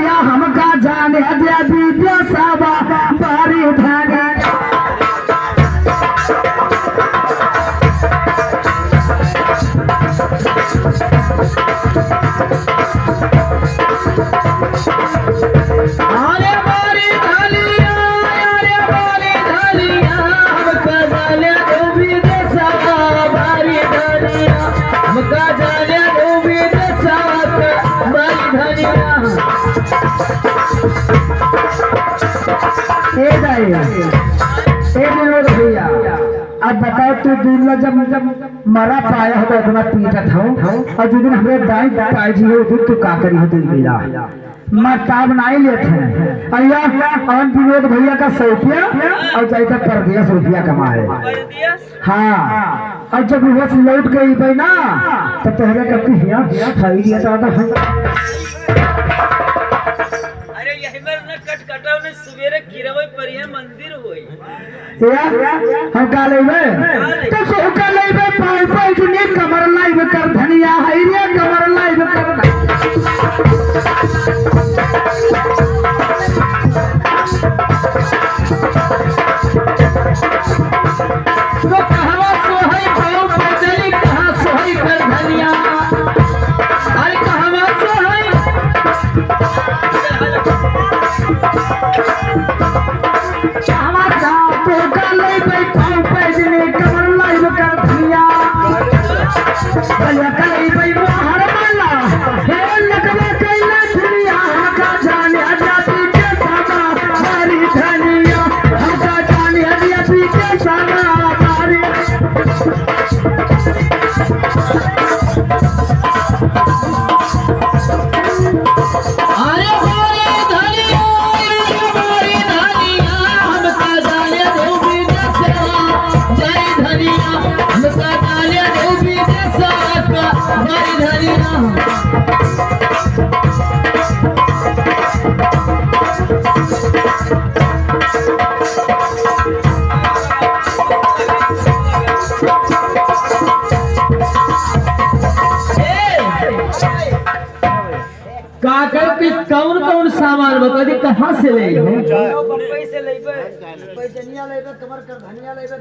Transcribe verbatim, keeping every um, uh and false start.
या हमका जाने दे विदेशवा बारी धानी। अरे बारी धनिया, अरे बारी धनिया, हमका जाने दो विदेशवा बारी धनिया, हमका जाने दो विदेशवा बारी धनिया। ए दाई, ए विनोद भैया, अब बताओ तू दूल्हा जब, जब मरा पाया हो तो इतना पीटत हो, और जिस दिन हमरे दाई पाई जी हो, उस दिन तू का करी हो दूल्हा? मरताब नाई लेत है। अइया, हम विनोद भैया का सौ रुपया और जाइता परदेस रुपया कमाए। परदेस? हाँ, और जब वहाँ से लौट के अइबे ना, तो तोहरे कब की हिया, हाय रे दादा, हाय। अरे यही बार ना कटकटाव ने सुबेरे किरवे परिया मंदिर होई। या, हम का लेबे? तो तू का लेबे? पाँव पे इतनी कमर लाइब कर धनिया, हाय रे कमर लाइब कर। तो कहवा सोहई पाँव पे चली, कहाँ सोहई कर धनिया? अरे कहवा सोहई? कहवा जा तो का लेबे पाँव पे जने कमर लाइब कर धनिया। भैया का लेबे मोहर माला, हे लगवा कैला दुनिया, हमका जाने आजादी के सामा, हमारी धनिया, हमका जाने आजादी के सामा, हमारी। अरे हमारी धनिया, हमारी धनिया, हमका जाने दो विदेशवा, हमारी धनिया, हमका जाने दो विदेशवा, हमारी धनिया। का कहू कि कौन कौन सामान बता दी, कहाँ से ले हो? बम्बई से लेबे, पैजनिया लेबे, कमर कर धनिया लेबे,